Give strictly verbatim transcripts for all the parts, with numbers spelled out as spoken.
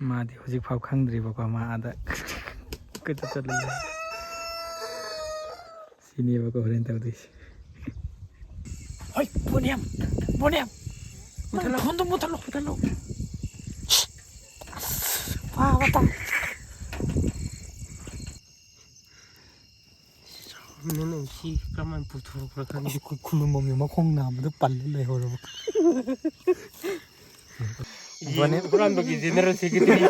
ꯃꯥꯗꯤ ꯍꯧꯖꯤꯛꯐꯥꯎ ꯈꯪꯗ꯭ꯔꯤꯕꯀꯣ, ꯃꯥ ꯑꯥꯗ ꯀꯣꯏꯆꯠ ꯆꯠꯂꯨꯕ꯫ ꯁꯤꯅꯦꯕꯀꯣ ꯍꯣꯔꯦꯟ ꯇꯧꯗꯣꯏꯁꯦ꯫ ꯍꯣꯏ, ꯕꯣꯅꯦꯝ, ꯕꯣꯅꯦꯝ, ꯅꯪ ꯃꯨꯊꯠꯂꯣ꯫ ꯐꯣꯟꯗꯣ ꯃꯨꯊꯠꯂꯣ, ꯃꯨꯊꯠꯂꯣ꯫ ꯐꯥꯕ ꯇꯥ꯫ ꯅꯪ ꯁꯤ ꯀꯔꯝꯍꯥꯏꯅ ꯄꯨꯊꯣꯔꯛꯄ꯭ꯔꯥ ꯈꯪꯗꯦ꯫ ꯑꯩꯈꯣꯏ ꯈꯨꯂꯨꯝꯕꯝꯒꯤ ꯃꯈꯣꯡ ꯅꯥꯝꯃꯗ ꯄꯜꯂ ꯂꯩꯍꯧꯔꯕ꯫ ꯕꯣꯅꯦꯝ꯫ ꯍꯨꯔꯥꯟꯕꯒꯤ general secretary꯫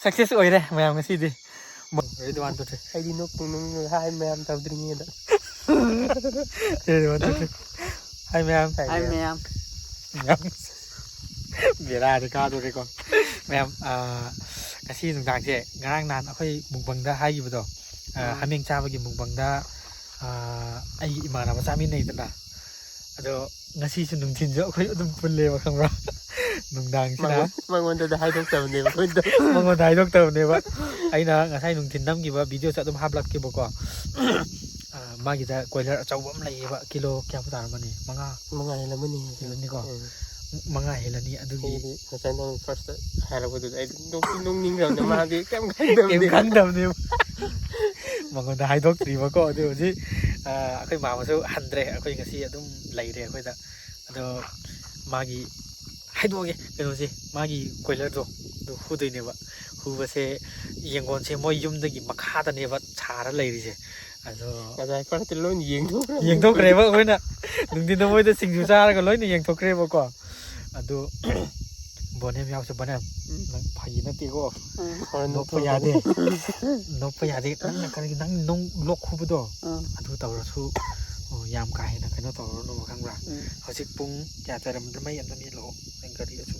Success ꯑꯣꯏꯔꯦ ꯃꯌꯥꯝ ꯉꯁꯤꯗꯤ꯫ Ready, one, two, three꯫ ꯑꯩꯗꯤ ꯅꯣꯛꯄꯨ ꯅꯣꯛꯅꯤꯡꯉꯦ, ꯍꯥꯏ ꯃꯌꯥꯝ ꯇꯧꯗ꯭ꯔꯤꯉꯩꯗ꯫ Ready, one, two, three꯫ ꯍꯥꯏ ꯃꯌꯥꯝ꯫ ꯍꯥꯏ ꯃꯌꯥꯝ꯫ ꯃꯌꯥꯝ꯫ ꯕꯦꯔꯥꯗꯤ ꯀꯥꯗꯣꯔꯦꯀꯣ꯫ ꯃꯌꯥꯝ, ꯑꯥ, ꯉꯁꯤ ꯅꯨꯡꯗꯥꯡꯁꯦ, ꯉꯔꯥꯡ ꯅꯍꯥꯟ ꯑꯩꯈꯣꯏ ꯃꯨꯛꯕꯪꯗ ꯍꯥꯏꯈꯤꯕꯗꯣ, ꯑꯥ, ꯎꯝ꯫ ꯍꯥꯃꯦꯡ ꯆꯥꯕꯒꯤ ꯃꯨꯛꯕꯪꯗ, ꯑꯥ, ꯑꯩꯒꯤ ꯏꯃꯥꯟꯅꯕ ꯆꯥꯃꯤꯟꯅꯩꯗꯅ꯫ ꯑꯗꯣ ꯉꯁꯤꯁꯨ ꯅꯨꯡꯊꯤꯟꯁꯨ ꯑꯩꯈꯣꯏ ꯑꯗꯨꯝ ꯄꯨꯜꯂꯦꯕ, ꯈꯪꯕ꯭ꯔꯥ? ꯅꯨꯡꯗꯥꯡꯁꯤꯅ ꯃꯉꯣꯟ-, ꯃꯉꯣꯟꯗꯗꯤ ꯍꯥꯏꯗꯣꯛꯇꯕꯅꯦꯕ ꯑꯩꯈꯣꯏꯗꯣ꯫ ꯃꯉꯣꯟꯗ ꯍꯥꯏꯗꯣꯛꯇꯕꯅꯦꯕ꯫ ꯑꯩꯅ ꯉꯁꯥꯏ ꯅꯨꯡꯊꯤꯟ ꯅꯝꯈꯤꯕ videoꯁꯦ ꯑꯗꯨꯝ ꯍꯥꯞꯂꯛꯀꯦꯕꯀꯣ꯫ ꯑꯥ, ꯃꯥꯒꯤꯗ ꯀꯣꯏꯂꯔ ꯑꯆꯧꯕ ꯑꯃ ꯂꯩꯌꯦꯕ, ꯀꯤꯂꯣ ꯀꯌꯥꯃꯨꯛ ꯇꯥꯔꯝꯃꯅꯤ? ꯃꯉꯥ? ꯃꯉꯥ ꯍꯦꯜꯂꯝꯃꯅꯤ꯫ ꯍꯦꯜꯂꯅꯤꯀꯣ? ꯎꯝ꯫ ꯃꯉꯥ ꯍꯦꯜꯂꯅꯤ꯫ ꯑꯗꯨꯒꯤ ꯑꯩꯗꯤ ꯉꯁꯥꯏ ꯅꯪ firstꯇ ꯍꯥꯏꯔꯛꯄꯗꯨꯗ ꯑꯩꯗꯤ ꯅꯣꯛꯇꯤ ꯅꯣꯛꯅꯤꯡꯈ꯭ꯔꯕꯅꯦ, ꯃꯥꯗꯤ ꯀꯩꯝ ꯈꯪꯗꯕꯅꯦ꯫ ꯀꯩꯝ ꯈꯪꯗꯕꯅꯦꯕ꯫ ꯃꯉꯣꯟꯗ ꯍꯥꯏꯗꯣꯛꯇ꯭ꯔꯤꯕꯀꯣ꯫ ꯑꯗꯨ ꯍꯧꯖꯤꯛ, ꯑꯥ, ꯑꯩꯈꯣꯏ ꯃꯥꯃꯁꯨ ꯍꯟꯗ꯭ꯔꯦ, ꯑꯩꯈꯣꯏ ꯉꯁꯤ ꯑꯗꯨꯝ ꯂꯩꯔꯦ ꯑꯩꯈꯣꯏꯗ꯫ ꯑꯗꯣ ꯃꯥꯒꯤ ꯍꯥꯏꯗꯣꯛꯑꯒꯦ ꯀꯩꯅꯣꯁꯦ, ꯃꯥꯒꯤ ꯀꯣꯏꯂꯔꯗꯣ ꯑꯗꯨ ꯍꯨꯗꯣꯏꯅꯦꯕ꯫ ꯍꯨꯕꯁꯦ ꯌꯦꯡꯒꯣꯟꯁꯦ ꯃꯣꯏ ꯌꯨꯝꯗꯒꯤ ꯃꯈꯥꯗꯅꯦꯕ ꯁꯥꯔ ꯂꯩꯔꯤꯁꯦ꯫ ꯑꯗꯣ ꯉꯁꯥꯏ ꯐꯔꯛꯇ ꯂꯣꯏ ꯌꯦꯡꯊꯣꯛꯈ꯭ꯔꯦ꯫ ꯌꯦꯡꯊꯣꯛꯈ꯭ꯔꯦꯕ ꯑꯩꯈꯣꯏꯅ꯫ ꯅꯨꯡꯊꯤꯟꯗ ꯃꯣꯏꯗ ꯁꯤꯡꯖꯨ ꯆꯥꯔꯒ ꯂꯣꯏꯅ ꯌꯦꯡꯊꯣꯛꯈ꯭ꯔꯦꯕꯀꯣ꯫ ꯑꯗꯨ ꯕꯣꯅꯦꯝ ꯌꯥꯎꯁꯦ, ꯕꯣꯅꯦꯝ꯫ ꯎꯝ꯫ ꯅꯪ ꯐꯥꯒꯤ ꯅꯠꯇꯦꯀꯣ꯫ ꯎꯝ꯫ ꯍꯣꯔꯦꯟ ꯅꯣꯛꯄ ꯅꯣꯛꯊꯣꯛꯀꯦ꯫ ꯌꯥꯗꯦ꯫ ꯅꯣꯛꯄ ꯌꯥꯗꯦ꯫ ꯅꯪꯅ ꯀꯔꯤꯒꯤ ꯅꯪ ꯅꯣꯡ ꯂꯣꯛ ꯈꯨꯕꯗꯣ? ꯎꯝ꯫ ꯑꯗꯨ ꯇꯧꯔꯁꯨ, ꯑꯣ, ꯌꯥꯝ ꯀꯥ ꯍꯦꯟꯅ ꯀꯩꯅꯣ ꯇꯧꯔꯨꯅꯨꯕ, ꯈꯪꯕ꯭ꯔꯥ? ꯎꯝ꯫ ꯍꯧꯖꯤꯛ ꯄꯨꯡ ꯀꯌꯥ ꯇꯥꯔꯝꯗ꯭ꯔ? ꯃꯩ ꯑꯝꯇ ꯃꯦꯠꯂꯛꯑꯣ꯫ ꯅꯪ ꯒꯥꯔꯤꯗꯁꯨ꯫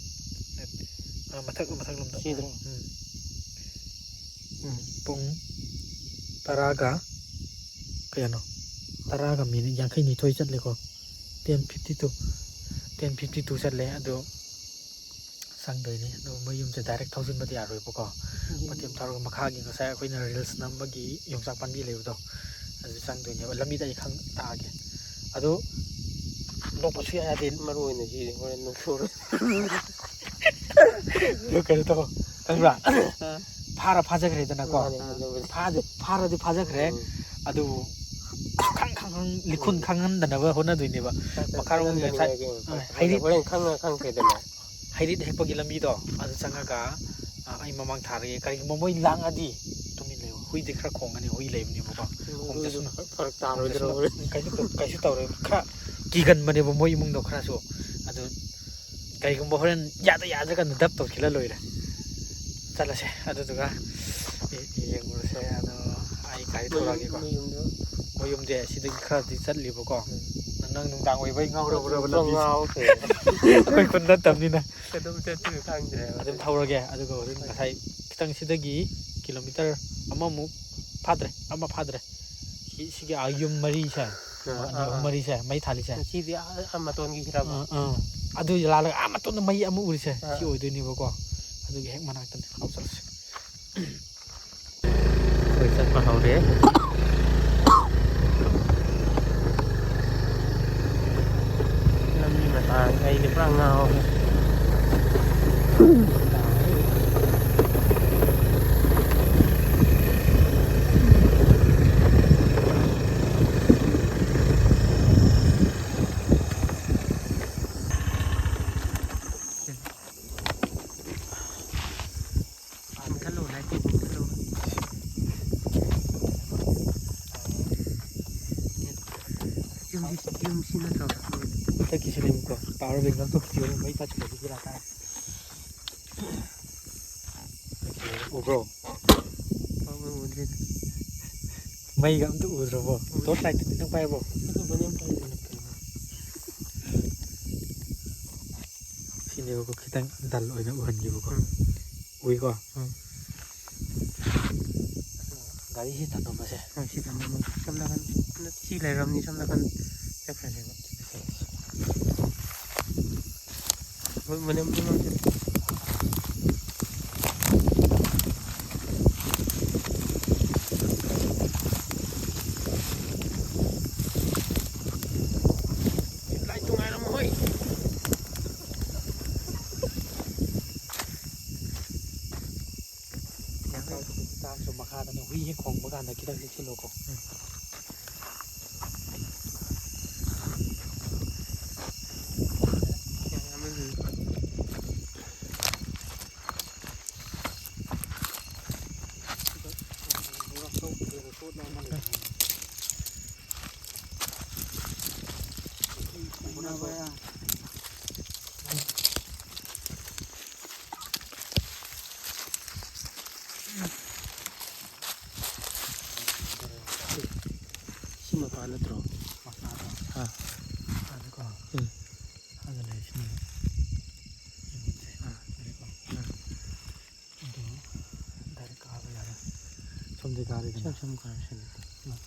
ꯑ, ꯃꯊꯛ, ꯃꯊꯛ ꯂꯣꯝꯗ꯫ ꯁꯤꯗ꯭ꯔꯣ? ꯎꯝ꯫ ꯎꯝ, ꯄꯨꯡ ꯇꯔꯥꯒ ꯀꯌꯥꯅꯣ? ꯇꯔꯥꯒ ꯃꯤꯅꯤꯠ ꯌꯥꯡꯈꯩ ꯅꯤꯊꯣꯏ ꯆꯠꯂꯦꯀꯣ꯫ Ten fifty two, ten fifty two ꯆꯠꯂꯦ꯫ ꯑꯗꯣ ꯆꯪꯗꯣꯏꯅꯤ꯫ ꯑꯗꯣ ꯃꯣꯏ ꯌꯨꯝꯁꯦ direct ꯊꯧꯖꯤꯟꯕꯗꯤ ꯌꯥꯔꯣꯏꯕꯀꯣ꯫ ꯎꯝ꯫ ꯃꯇꯦꯛ ꯊꯧꯔꯒ ꯃꯈꯥꯒꯤ ꯉꯁꯥꯏ ꯑꯩꯈꯣꯏꯅ reels ꯅꯝꯕꯒꯤ ꯌꯣꯡꯆꯥꯛ ꯄꯥꯝꯕꯤ ꯂꯩꯕꯗꯣ, ꯑꯗꯨ ꯆꯪꯗꯣꯏꯅꯦꯕ꯫ ꯂꯝꯕꯤꯗ ꯑꯩ ꯈꯪ ꯇꯥꯛꯑꯒꯦ꯫ ꯑꯗꯣ ꯇꯣꯛꯄꯁꯨ ꯌꯥꯗꯦ꯫ ꯃꯔꯨ ꯑꯣꯏꯅ ꯁꯤ ꯍꯣꯔꯦꯟ ꯅꯨꯡꯊꯣꯛꯑꯒ ꯑꯗꯨ ꯀꯩꯅꯣ ꯇꯧ, ꯈꯪꯕ꯭ꯔꯥ? ꯐꯥꯔ ꯐꯥꯖꯈ꯭ꯔꯦꯗꯅꯀꯣ꯫ ꯃꯥꯅꯦ, ꯑꯗꯨꯕꯨꯗꯤ꯫ ꯐꯥꯗꯤ, ꯐꯥꯔꯗꯤ ꯐꯥꯖꯈ꯭ꯔꯦ꯫ ꯎꯝ꯫ ꯑꯗꯨꯕꯨ ꯈꯪ ꯈꯪ ꯈꯪ-, ꯂꯤꯈꯨꯟ ꯎꯝ꯫ ꯈꯪꯍꯟꯗꯅꯕ ꯍꯣꯠꯅꯗꯣꯏꯅꯦꯕ꯫ ꯈꯔ ꯃꯈꯥꯔꯣꯝꯗ ꯉꯁꯥꯏ, ꯈꯪꯍꯟꯅꯤꯡꯉꯥꯏꯒꯤ꯫ ꯑ, ꯍꯣꯔꯦꯟ ꯍꯩꯔꯤꯠ-, ꯍꯣꯔꯦꯟ ꯈꯪꯉ ꯈꯪꯈ꯭ꯔꯦꯗꯅ꯫ ꯍꯩꯔꯤꯠ ꯍꯦꯛꯄꯒꯤ ꯂꯝꯕꯤꯗꯣ ꯑꯗꯨ ꯆꯪꯉꯒ, ꯑ, ꯑꯩ ꯃꯃꯥꯡ ꯊꯥꯔꯒꯦ꯫ ꯀꯔꯤꯒꯨꯝꯕ ꯃꯣꯏ ꯂꯥꯡꯉꯗꯤ ꯇꯨꯃꯤꯟ ꯂꯩꯌꯨ꯫ ꯍꯨꯏꯗꯤ ꯈꯔ ꯈꯣꯡꯒꯅꯤ, ꯍꯨꯏ ꯂꯩꯕꯅꯦꯕꯀꯣ꯫ ꯎꯝ, ꯈꯣꯡꯖꯁꯅꯨ꯫ ꯑꯗꯨꯗꯣ ꯐꯔꯛ ꯇꯥꯔꯣꯏꯗ꯭ꯔꯣ ꯈꯣꯡꯖꯁꯅꯨ꯫ ꯍꯣꯔꯦꯟ? ꯀꯩꯁꯨ, ꯀꯩꯁꯨ ꯇꯧꯔꯣꯏ꯫ ꯈꯔ ꯀꯤꯒꯟꯕꯅꯦꯕ ꯃꯣꯏ ꯏꯃꯨꯡꯗꯣ ꯈꯔꯁꯨ꯫ ꯑꯗꯨ ꯀꯩꯒꯨꯝꯕ ꯍꯣꯔꯦꯟ ꯌꯥꯗ ꯌꯥꯗ꯭ꯔꯀꯥꯟꯗ ꯗꯞ ꯇꯧꯁꯤꯜꯂ ꯂꯣꯏꯔꯦ꯫ ꯆꯠꯂꯁꯦ꯫ ꯑꯗꯨꯗꯨꯒ ꯌꯦꯡꯉꯨꯔꯁꯦ꯫ ꯑꯗꯣ ꯑꯩ ꯒꯥꯔꯤ ꯊꯧꯔꯛꯑꯒꯦꯀꯣ꯫ ꯃꯣꯏ ꯌꯨꯝꯗꯣ ꯁꯤꯗꯒꯤ ꯈꯔꯗꯤ ꯆꯠꯂꯤꯕꯀꯣ꯫ ꯎꯝ꯫ ꯅꯪ, ꯅꯪ ꯅꯨꯡꯗꯥꯡ ꯑꯣꯏꯕꯩ ꯉꯥꯎꯔꯕ꯭ꯔꯕ ꯂꯝꯕꯤꯁꯦ? ꯉꯥꯎꯈ꯭ꯔꯦ꯫ ꯑꯩꯈꯣꯏ ꯈꯨꯟ ꯅꯠꯇꯕꯅꯤꯅ꯫ ꯀꯩꯗꯧ ꯆꯠꯇꯣꯏꯅꯣ ꯈꯪꯗ꯭ꯔꯦꯕ꯫ ꯑꯗꯨꯝ ꯊꯧꯔꯒꯦ꯫ ꯑꯗꯨꯒ ꯍꯧꯖꯤꯛ ꯍꯣꯏ꯫ ꯉꯁꯥꯏ ꯈꯤꯇꯪ ꯁꯤꯗꯒꯤ ꯀꯤꯂꯣꯃꯤꯇꯔ ꯑꯃꯃꯨꯛ ꯐꯥꯗ꯭ꯔꯦ, ꯑꯃ ꯐꯥꯗ꯭ꯔꯦ꯫ ꯁꯤ, ꯁꯤꯒꯤ ꯑꯥ ꯌꯨꯝ ꯃꯔꯤꯁꯦ, ꯑꯥ, ꯑꯅꯤ, ꯑꯥ, ꯑꯍꯨꯝ, ꯑꯥ꯫ ꯃꯔꯤꯁꯦ, ꯃꯩ ꯊꯥꯜꯂꯤꯁꯦ꯫ ꯁꯤꯗꯤ ꯑꯥ, ꯑꯥ ꯃꯇꯣꯟꯒꯤꯁꯤꯔꯕ? ꯑꯥ, ꯑꯥ꯫ ꯑꯗꯨ ꯂꯥꯜꯂꯒ ꯑꯥ ꯃꯇꯣꯟꯗ ꯃꯩ ꯑꯃ ꯎꯔꯤꯁꯦ, ꯁꯤ ꯑꯥ꯫ ꯑꯣꯏꯗꯣꯏꯅꯦꯕꯀꯣ꯫ ꯑꯗꯨꯒꯤ ꯍꯦꯛ ꯃꯅꯥꯛꯇꯅꯦ꯫ ꯂꯥꯎ ꯆꯠꯂꯁꯤ꯫ ꯑꯩꯈꯣꯏ ꯆꯠꯄ ꯍꯧꯔꯦ꯫ ꯂꯝꯕꯤ ꯃꯇꯥꯡ ꯑꯩꯗꯤ ꯄꯨꯔꯥ ꯉꯥꯎꯔꯦ꯫ ꯃꯨꯊꯠꯂꯣ, ꯂꯥꯏꯠꯇꯣ ꯃꯨꯊꯠꯂꯣ꯫ ꯌꯨꯝꯁꯤ, ꯌꯨꯝꯁꯤ ꯅꯠꯇ꯭ꯔꯣ? ꯃꯊꯛꯀꯤꯁꯤꯅꯦꯕꯀꯣ, power bank ꯑꯝꯇ ꯄꯨꯊꯣꯛꯑꯣ, ꯃꯩ ꯇꯥꯁꯤꯜꯂꯗꯤ ꯕꯦꯔꯥ ꯀꯥꯏ꯫ ꯎꯕ꯭ꯔꯣ? ꯄꯥꯛꯅ ꯎꯗ꯭ꯔꯦꯗ꯫ ꯃꯩꯒ ꯑꯝꯇ ꯎꯗ꯭ꯔꯕꯣ? ꯎꯗ꯭ꯔꯦ꯫ Torch lightꯇꯨꯗꯤ ꯅꯪ ꯄꯥꯏꯕ꯭ꯔꯣ? ꯑꯗꯨ ꯃꯅꯦꯝ ꯄꯥꯏꯕꯅꯦ ꯀꯩꯅꯣ꯫ ꯁꯤꯅꯦꯕꯀꯣ, ꯈꯤꯇꯪ dull ꯑꯣꯏꯅ ꯎꯍꯟꯈꯤꯕꯀꯣ꯫ ꯎꯝ꯫ ꯎꯏꯀꯣ? ꯎꯝ꯫ ꯒꯥꯔꯤꯁꯤ ꯊꯝꯃꯝꯃꯁꯦ꯫ ꯍꯣꯏ, ꯁꯤ ꯊꯝꯃꯝꯃꯒꯦ꯫ ꯁꯣꯝ ꯅꯥꯀꯟ, ꯁꯤ ꯂꯩꯔꯝꯅꯤ, ꯁꯣꯝ ꯅꯥꯀꯟ ꯆꯠꯈ꯭ꯔꯁꯦꯕ꯫ ꯍꯣꯏ, ꯃꯅꯝꯗꯤ ꯃꯥꯡꯁꯤꯜꯂꯦ꯫ ꯂꯥꯏꯠ ꯇꯣꯉꯥꯟ ꯆꯥꯛꯁꯨ ꯃꯈꯥꯗꯅ ꯍꯨꯏ ꯍꯦꯛ ꯈꯣꯡꯕ ꯀꯥꯟꯗ ꯈꯤꯇꯪ ꯆꯦꯛꯁꯤꯜꯂꯨꯀꯣ꯫ ꯁꯤ ꯃꯄꯥ ꯅꯠꯇ꯭ꯔꯣ? ꯃꯈꯥꯗ꯫ ꯑꯥ꯫ ꯑꯗꯨꯀꯣ꯫ ꯎꯝ꯫ ꯑꯗ ꯂꯩꯁꯤꯅꯦ꯫ ꯑꯥ꯫ ꯂꯩꯀꯣ꯫ ꯑꯥ꯫ ꯑꯗꯨ ꯗꯥꯏꯔꯦꯛ ꯀꯥꯕ ꯌꯥꯔꯦ꯫ ꯁꯣꯝꯗꯩ ꯀꯥꯔꯦꯗꯅ꯫ ꯁꯨꯝ ꯁꯨꯝ ꯀꯥꯔꯁꯤꯅꯦ꯫ ꯎꯝ꯫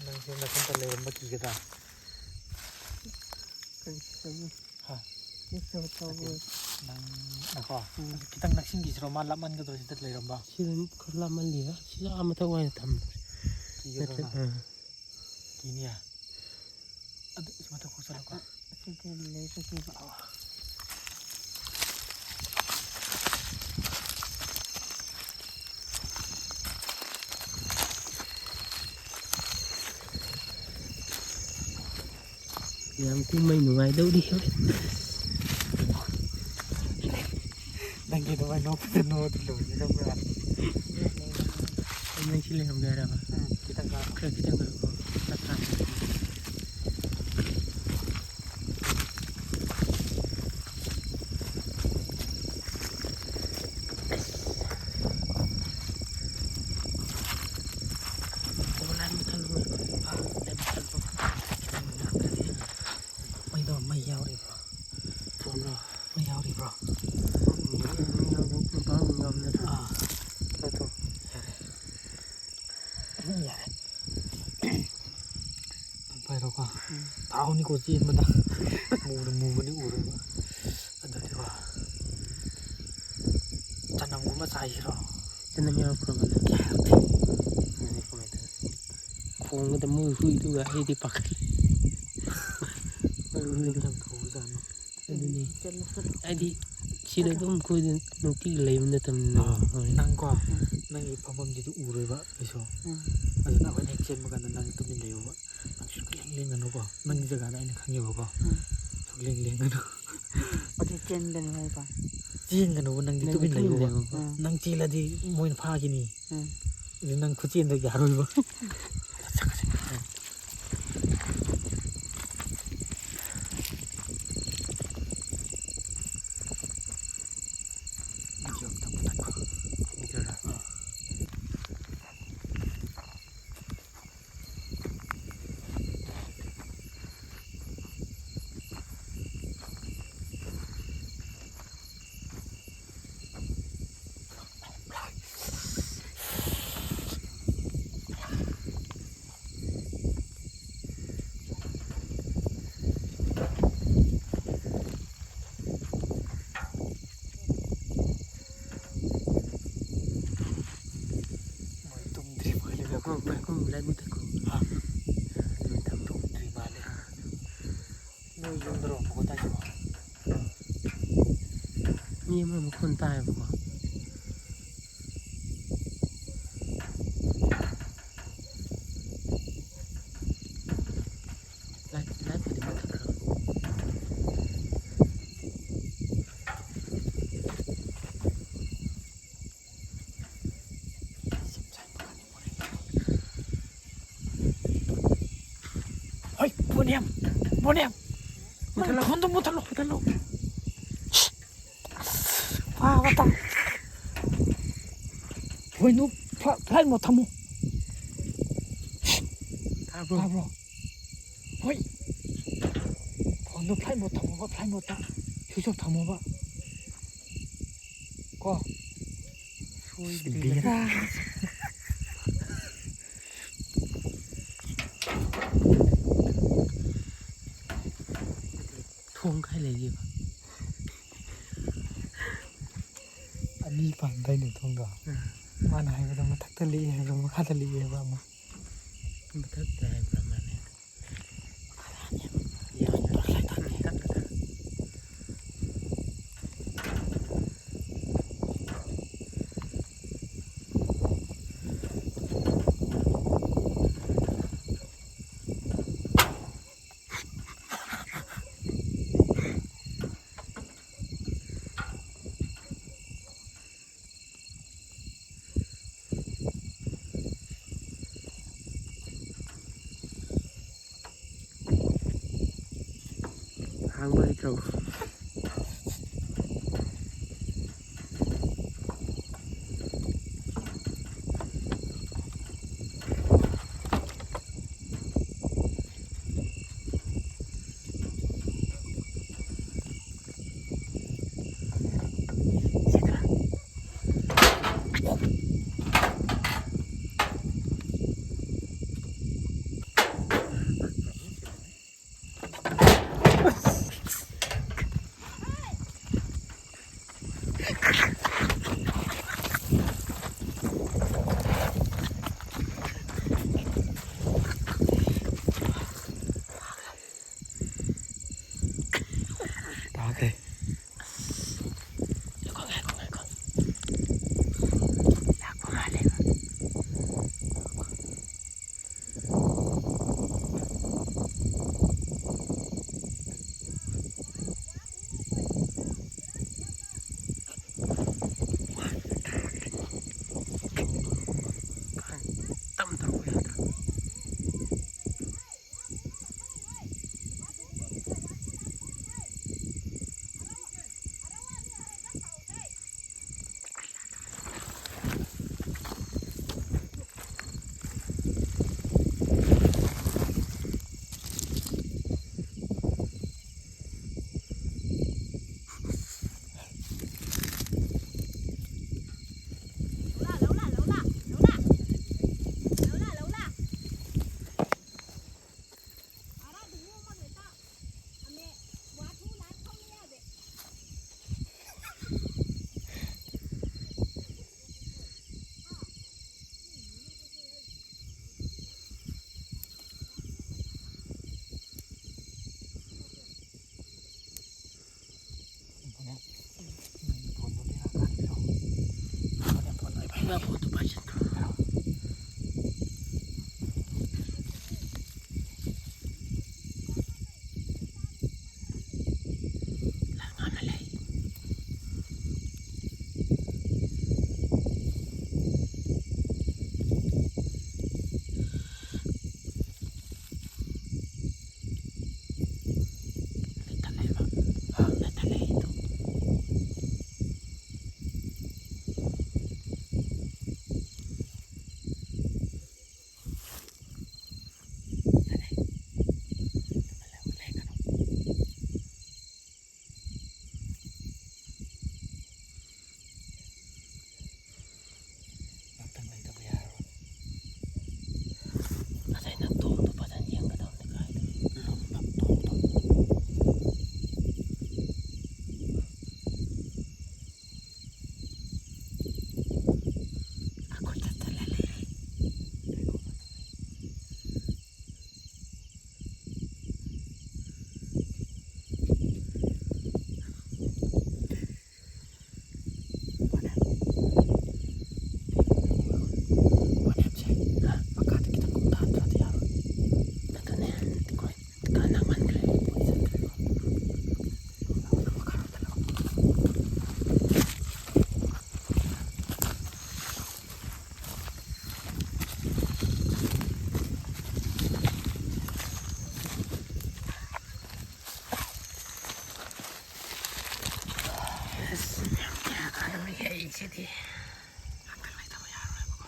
ꯅꯪꯁꯦ ꯅꯊꯟꯇ ꯂꯩꯔꯝꯕ ꯀꯤꯒꯗ꯭ꯔꯥ? ꯀꯔꯤ ꯀꯤꯒꯅꯤ? ꯍꯥ? ꯀꯤꯁꯨ ꯇꯧꯔꯣꯏ꯫ ꯅꯪ, ꯉꯥꯏꯈꯣ꯫ ꯎꯝ꯫ ꯈꯤꯇꯪ ꯅꯛꯁꯤꯟꯈꯤꯁꯤꯔꯣ? ꯃꯥ ꯂꯥꯞꯃꯟꯒꯗ꯭ꯔꯣ ꯁꯤꯗ ꯂꯩꯔꯝꯕ? ꯁꯤꯗ ꯈꯔ ꯂꯥꯞꯃꯜꯂꯤꯗ꯫ ꯁꯤꯗ ꯑꯥ ꯃꯊꯛ ꯑꯣꯏꯅ ꯊꯝꯕ꯫ ꯀꯤꯒꯗ꯭ꯔꯣ ꯅꯠꯇ꯭ꯔ-, ꯅꯪ? ꯑꯥ꯫ ꯀꯤꯅꯤꯌꯦ? ꯑꯗꯨ ꯁꯤ ꯃꯊꯛ ꯈꯣꯛꯆꯜꯂꯣꯀꯣ꯫ ꯑꯁꯤꯗꯤ ꯂꯩꯔꯁꯨ ꯀꯤꯕ꯫ ꯌꯥꯝ ꯀꯨꯝꯃꯩ ꯅꯨꯡꯉꯥꯏꯗꯧꯔꯤ ꯍꯣꯔꯦꯟ꯫ ꯅꯪꯒꯤ ꯑꯗꯨꯃꯥꯏꯅ ꯅꯣꯛꯄꯗ ꯅꯣꯛꯑꯗꯤ ꯂꯣꯏꯔꯦ ꯈꯪꯕ꯭ꯔꯥ? ꯑꯩ ꯅꯪ ꯁꯤ ꯂꯩꯔꯝꯒꯦ ꯍꯥꯏꯔꯕ? ꯎꯝ, ꯈꯤꯇꯪ ꯀꯥꯔꯣ꯫ ꯈꯔ ꯈꯤꯇꯪ ꯀꯥꯔꯣ꯫ ꯇꯞ ꯇꯞꯅ꯫ ꯑꯁ꯫ ꯑꯣ, ꯂꯥꯏꯠ ꯃꯨꯊꯠꯂꯨ꯫ ꯂꯥꯏꯠ ꯃꯨꯊꯠꯂꯨ꯫ ꯈꯤꯇꯪ ꯂꯥꯞꯅ ꯌꯦꯡꯉ꯫ ꯃꯩꯗꯣ, ꯃꯩ ꯌꯥꯎꯔꯤꯕ꯭ꯔꯣ? ꯐꯣꯟꯗꯣ꯫ ꯃꯩ ꯌꯥꯎꯔꯤꯕ꯭ꯔꯣ? ꯃꯩ ꯌꯥꯎꯗꯦ, ꯅꯨꯄꯥ ꯑꯃ ꯌꯥꯎꯕ ꯅꯠꯇ꯭ꯔꯣ? ꯑꯥ꯫ ꯅꯠꯇ꯭ꯔꯣ? ꯌꯥꯔꯦ꯫ ꯎꯝ, ꯌꯥꯔꯦ꯫ ꯅꯪ ꯄꯥꯏꯔꯣꯀꯣ꯫ ꯎꯝ꯫ ꯇꯥꯍꯧꯅꯤꯀꯣ ꯆꯦꯟꯕꯗ꯫ ꯃꯨꯔ-, ꯃꯨꯕꯅꯤ ꯎꯔꯣꯏꯕ꯫ ꯑꯗꯨꯗꯤꯀꯣ꯫ ꯆꯅꯝꯒꯨꯝꯕ ꯆꯥꯏꯁꯤꯔꯣ? ꯆꯅꯝ ꯌꯥꯎꯔꯛꯄ꯭ꯔꯣ ꯃꯅꯨꯡꯗ? ꯌꯥꯎꯔꯛꯇꯦ꯫ ꯑꯗꯨꯗꯤ ꯀꯃꯥꯏꯅ ꯇꯧꯅꯤ? ꯈꯣꯡꯕꯗ ꯃꯣꯏ ꯍꯨꯏꯗꯨꯒ ꯑꯩꯗꯤ ꯄꯥꯈꯠꯂꯤ꯫ ꯃꯣꯏ ꯍꯨꯏꯗꯨ꯫ ꯌꯥꯝ ꯊꯧꯕꯖꯥꯠꯅꯣ꯫ ꯑꯗꯨꯅꯤ꯫ ꯆꯠꯂꯣ, ꯆꯠꯂꯣ꯫ ꯍꯥꯏꯗꯤ ꯁꯤꯗ ꯑꯗꯨꯝ ꯑꯩꯈꯣꯏꯗꯤ ꯅꯨꯡꯇꯤꯒꯤ ꯂꯩꯕ ꯅꯠꯇꯕꯅꯤꯅ꯫ ꯑꯥ, ꯍꯣꯏ꯫ ꯅꯪꯀꯣ, ꯎꯝ꯫ ꯅꯪꯒꯤ ꯐꯝꯐꯝꯁꯤꯗꯤ ꯎꯔꯣꯏꯕ ꯀꯩꯁꯨ꯫ ꯎꯝ꯫ ꯑꯗꯨꯅ ꯑꯩꯈꯣꯏꯅ ꯍꯦꯛ ꯆꯦꯟꯕ ꯀꯥꯟꯗ ꯅꯪ ꯇꯨꯃꯤꯟ ꯂꯩꯌꯣꯕ꯫ ꯅꯪ ꯁꯨꯛꯂꯦꯡ ꯂꯦꯡꯒꯅꯨꯀꯣ꯫ ꯅꯪꯒꯤ ꯖꯒꯥꯗ ꯑꯩꯅ ꯈꯪꯉꯦꯕꯀꯣ꯫ ꯎꯝ꯫ ꯁꯨꯛꯂꯦꯡ ꯂꯦꯡꯒꯅꯨ꯫ ꯑꯗꯨ ꯆꯦꯟꯒꯅꯨ ꯍꯥꯏꯕ꯫ ꯆꯦꯟꯒꯅꯨꯕ, ꯅꯪꯗꯤ ꯅꯪꯗꯤ ꯇꯨꯃꯤꯟ ꯇꯨꯃꯤꯟ ꯂꯩꯌꯣꯕ꯫ ꯂꯩꯌꯣꯕ꯫ ꯎꯝ꯫ ꯅꯪ ꯆꯦꯜꯂꯗꯤ ꯃꯣꯏꯅ ꯐꯥꯈꯤꯅꯤ꯫ ꯎꯝ꯫ ꯑꯗꯨ ꯅꯪ ꯈꯨꯆꯦꯟꯗꯣ ꯌꯥꯔꯣꯏꯕ꯫ ꯃꯣꯏ ꯇꯨꯝꯗ꯭ꯔꯤ ꯃꯥꯜꯂꯦ꯫ ꯉꯥꯏꯈꯣ, ꯉꯥꯏꯈꯣ, ꯂꯥꯏꯠ ꯃꯨꯠꯊꯠꯈꯣ꯫ ꯍꯥ? ꯂꯥꯏꯠ ꯊꯝꯃꯣ꯫ ꯇꯨꯝꯗ꯭ꯔꯤ ꯃꯥꯜꯂꯦ꯫ ꯅꯣꯏ ꯌꯨꯝꯗꯔꯣ ꯃꯈꯣꯟ ꯇꯥꯏꯁꯤꯕꯣ? ꯃꯤ ꯑꯃ ꯃꯈꯣꯟ ꯇꯥꯏꯌꯦꯕꯀꯣ꯫ ꯂꯥꯏꯠ, ꯂꯥꯏꯠꯄꯨꯗꯤ ꯃꯨꯠꯊꯠꯈ꯭ꯔꯕꯅꯤ꯫ ꯍꯣꯏ, ꯕꯣꯅꯤꯌꯝ, ꯕꯣꯅꯤꯌꯝ꯫ ꯃꯨꯠꯊꯠꯂꯣ꯫ ꯐꯣꯟꯗꯣ ꯃꯨꯠꯊꯠꯂꯣ꯫ ꯃꯨꯠꯊꯠꯂꯣ꯫ ꯐꯥꯕ ꯇꯥ-, ꯍꯣꯏ, ꯅꯨ-, ꯐ꯭ꯂꯥ-, ꯐ꯭ꯂꯥꯏꯠ ꯃꯣꯠ ꯊꯝꯃꯨ꯫ ꯇꯥꯕ꯭ꯔꯣ? ꯇꯥꯕ꯭ꯔꯣ? ꯍꯣꯏ꯫ ꯐꯣꯟꯗꯣ ꯐ꯭ꯂꯥꯏꯠ ꯃꯣꯠ ꯊꯝꯃꯣꯕ, ꯐ꯭ꯂꯥꯏꯠ ꯃꯣꯠꯇ꯫ ꯁ꯭ꯋꯤꯆ ꯑꯣꯐ ꯊꯝꯃꯣꯕ꯫ ꯀꯣ꯫ ꯁꯣꯏꯗ꯭ꯔꯦ꯫ ꯕꯦꯔꯥ꯫ ꯄꯨꯡꯈꯥꯏ ꯂꯩꯔꯤꯕ꯫ ꯑꯅꯤ ꯄꯥꯟꯕꯩꯅꯦ ꯊꯣꯡꯗꯣ꯫ ꯎꯝ꯫ ꯃꯥꯅ ꯍꯥꯏꯕꯗꯣ ꯃꯊꯛꯇ ꯂꯦꯛꯑꯦ ꯍꯥꯏꯕ꯭ꯔꯥ, ꯃꯈꯥꯗ ꯂꯦꯛꯑꯦ ꯍꯥꯏꯕ꯭ꯔꯥ ꯑꯃ꯫ ꯃꯊꯛꯇ ꯍꯥꯏꯕ꯭ꯔꯥ ꯃꯥꯅꯦ꯫ ꯃꯈꯥꯗ ꯍꯥꯏꯕꯅꯦꯕ꯫ ꯌꯥꯝ ꯇꯞꯄꯗ꯫ ꯍꯥꯡꯕ ꯍꯩꯇ꯭ꯔꯕꯣ? ꯐꯣꯟꯗꯨ ꯄꯥꯏꯁꯤꯟꯈ꯭ꯔꯣ꯫ ꯂꯥꯡ ꯑꯃ ꯂꯩ꯫ ꯂꯩꯇ ꯂꯩꯕ꯫ ꯂꯩꯇ ꯂꯩꯗꯣ꯫ ꯉꯥꯛꯇꯪ ꯂꯩꯇꯕ ꯌꯥꯔꯔꯣꯏ꯫ ꯉꯁꯥꯏ ꯅꯪ ꯇꯣꯡꯗꯣ ꯐꯖꯅ ꯌꯦꯡꯒꯗꯕꯅꯤ ꯀꯥꯏꯗꯅꯣ꯫ ꯂꯨꯝꯕ ꯇꯣꯡꯗꯣ꯫ ꯑꯩꯈꯣꯏ ꯆꯠꯇꯅ ꯂꯩꯔꯦ꯫ ꯃꯅꯦꯝꯁꯦ, ꯃꯈꯥꯗ ꯈꯤꯇꯪ ꯀꯨꯝꯊꯍꯟꯗ꯭ꯔꯗꯤ ꯌꯥꯔꯣꯏ꯫ ꯑꯗꯨꯅꯦ, ꯑꯩꯈꯣꯏ ꯀꯥꯟꯅꯃꯟꯈ꯭ꯔꯦ, ꯃꯣꯏ ꯆꯠꯈ꯭ꯔꯦꯕ꯫ ꯃꯈꯥꯔꯣꯝꯗ ꯂꯥꯛꯑꯣ꯫ ꯑꯁ, ꯌꯥꯝ ꯌꯥꯝꯃꯤꯍꯦ ꯑꯩꯁꯤꯗꯤ꯫ ꯉꯥꯛꯇꯪ ꯂꯩꯇꯕ ꯌꯥꯔꯔꯣꯏꯕꯀꯣ꯫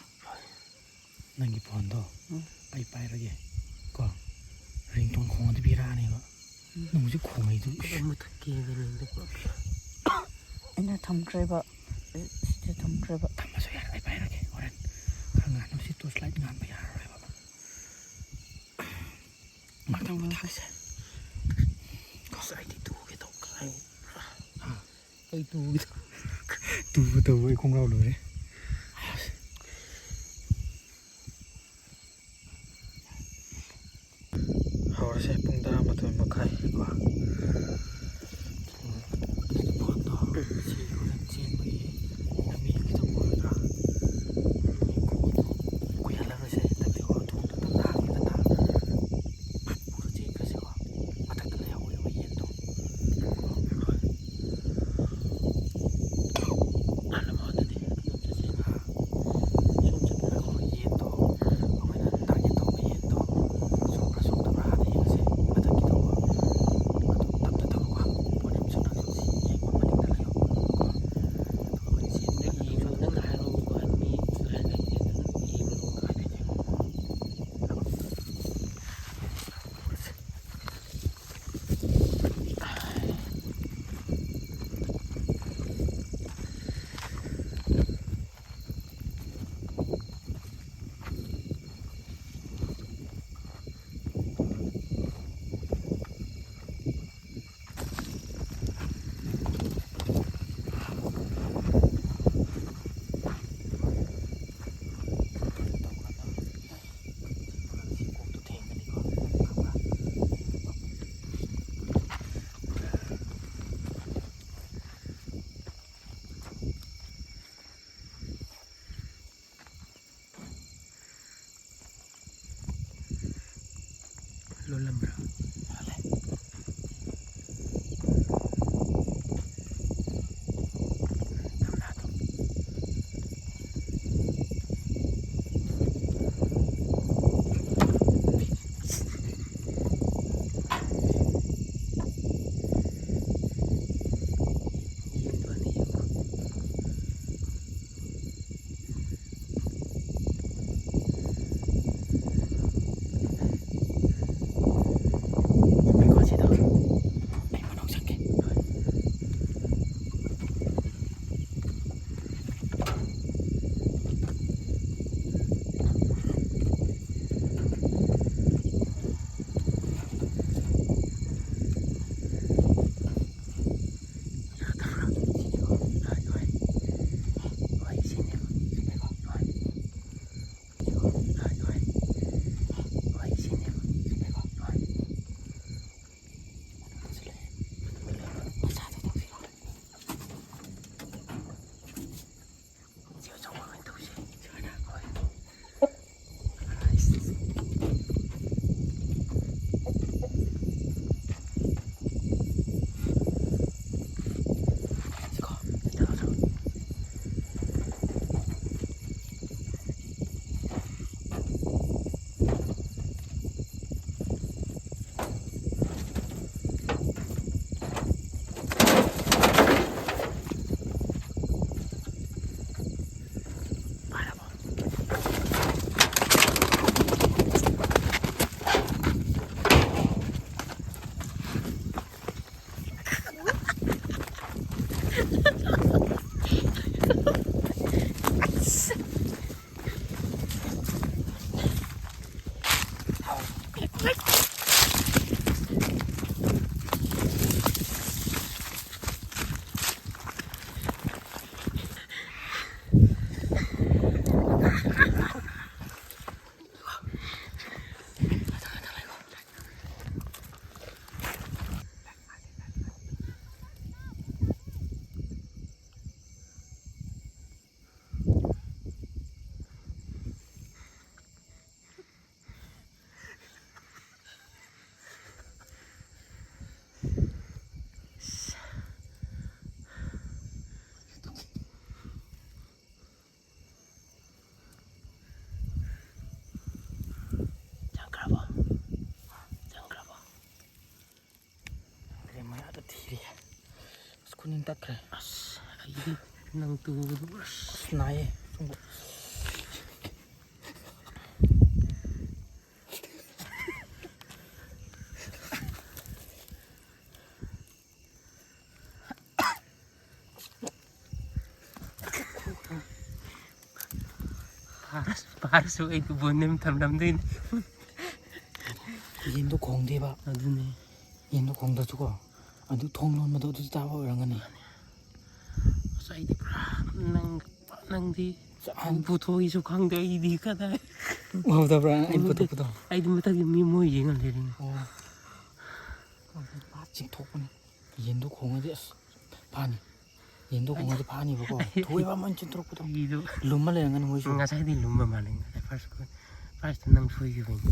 ꯅꯪꯒꯤ ꯐꯣꯟꯗꯣ ꯎꯝ꯫ ꯑꯩ ꯄꯥꯏꯔꯒꯦ ꯀꯣ꯫ ꯔꯤꯡꯇꯣꯟ ꯈꯣꯡꯉꯗꯤ ꯕꯤꯔꯥꯅꯦꯕ꯫ ꯎꯝ꯫ ꯅꯪ ꯍꯧꯖꯤꯛ ꯈꯣꯡꯉꯩꯗꯨ, ꯏꯁ꯫ ꯑꯃꯨꯊꯠꯀꯦ ꯍꯥꯏꯕꯅꯤꯗ꯫ ꯑꯩꯅ ꯊꯝꯈ꯭ꯔꯦꯕ꯫ ꯑꯦ, ꯁꯤꯗ ꯊꯝꯈ꯭ꯔꯦꯕ꯫ ꯊꯝꯃꯁꯨ ꯌꯥꯔꯦ, ꯑꯩ ꯄꯥꯏꯔꯒꯦ꯫ ꯍꯣꯔꯦꯟ ꯈꯔ ꯉꯥꯟꯅꯕ ꯁꯤ torch light ꯉꯥꯟꯕ ꯌꯥꯔꯔꯣꯏꯕ꯫ ꯉꯥꯛꯇꯪ ꯄꯣꯊꯥꯈꯤꯁꯦ꯫ ꯑꯁ, ꯑꯩꯗꯤ ꯇꯨꯒꯦ ꯇꯧꯈ꯭ꯔꯦ꯫ ꯍꯥ? ꯑꯩ ꯇꯨꯒꯦ ꯇꯧ-, ꯇꯨꯒꯦ ꯇꯧꯕ ꯑꯩ ꯈꯣꯡꯒ꯭ꯔꯥꯎ ꯂꯣꯏꯔꯦ꯫ ꯍꯧꯔꯁꯦ, ꯄꯨꯡ ꯇꯔꯥꯃꯥꯊꯣꯏ ꯃꯈꯥꯏ ꯀꯣ꯫ ꯐꯣꯟꯗꯣ ꯁꯤ ꯍꯣꯔꯦꯟ ꯆꯦꯟꯕꯒꯤ ꯂꯝꯕꯤ ꯈꯤꯇꯪ ꯑꯣꯏꯒꯗ꯭ꯔꯥ? ꯂꯣꯜꯂꯝꯕ꯭ꯔꯥ? ꯇꯠꯈ꯭ꯔꯦ꯫ ꯑꯁ, ꯑꯩꯗꯤ ꯅꯪ ꯇꯨꯕꯗꯨ ꯑꯁ꯫ ꯑꯁ, ꯅꯥꯏꯌꯦ꯫ ꯐꯥꯔꯁꯨ, ꯐꯥꯔꯁꯨ ꯑꯩ ꯕꯣꯟ ꯅꯦꯝ ꯊꯝꯂꯝꯗꯣꯏꯅꯤ꯫ ꯌꯦꯟꯗꯣ ꯈꯣꯡꯗꯦꯕ꯫ ꯑꯗꯨꯅꯤ꯫ ꯌꯦꯟꯗꯣ ꯈꯣꯡꯗ꯭ꯔꯁꯨꯀꯣ, ꯑꯗꯨ ꯊꯣꯡ ꯂꯣꯟꯕꯗꯣ ꯑꯗꯨ ꯇꯥꯕ ꯑꯣꯏꯔꯝꯒꯅꯤ꯫ ꯑꯁ, ꯑꯩꯗꯤ ꯄꯨꯔꯥ ꯅꯪ, ꯅꯪꯗꯤ ꯆꯥꯛ ꯍꯥꯟ- ꯄꯨꯊꯣꯛꯏꯁꯨ ꯈꯪꯗꯦ, ꯑꯩꯗꯤ ꯀꯗꯥꯏ꯫ ꯎꯍꯧꯗꯕ꯭ꯔꯥ ꯑꯩꯅ ꯎꯍꯧꯗꯦ꯫ ꯄꯨꯊꯣꯛꯄꯗꯣ? ꯑꯩꯗꯤ ꯃꯊꯛꯀꯤ ꯃꯤ ꯃꯣꯏ ꯌꯦꯡꯉ ꯂꯩꯔꯤꯅꯤ꯫ ꯑꯣ꯫ ꯃꯥ ꯆꯤꯡꯊꯣꯛꯄꯅꯤ꯫ ꯌꯦꯟꯗꯣ ꯈꯣꯡꯉꯗꯤ ꯑꯁ ꯐꯥꯅꯤ꯫ ꯌꯦꯟꯗꯣ ꯈꯣꯡꯉꯗꯤ ꯐꯥꯅꯤꯕꯀꯣ꯫ ꯑꯩ ꯊꯣꯛꯏꯕ ꯑꯃ ꯆꯤꯡꯊꯣꯔꯛꯄꯗꯣ꯫ ꯑꯩꯗꯣ ꯂꯨꯝꯃ ꯂꯩꯔꯝꯒꯅꯤ ꯃꯣꯏꯁꯨ꯫ ꯉꯁꯥꯏꯗꯤ ꯂꯨꯝꯕ ꯃꯥꯜꯂꯦ꯫ ꯉꯁꯥꯏ ꯐꯥꯔꯁ, ꯐꯥꯔꯁꯇ ꯅꯪ ꯁꯣꯏꯈꯤꯕꯩꯅꯤ꯫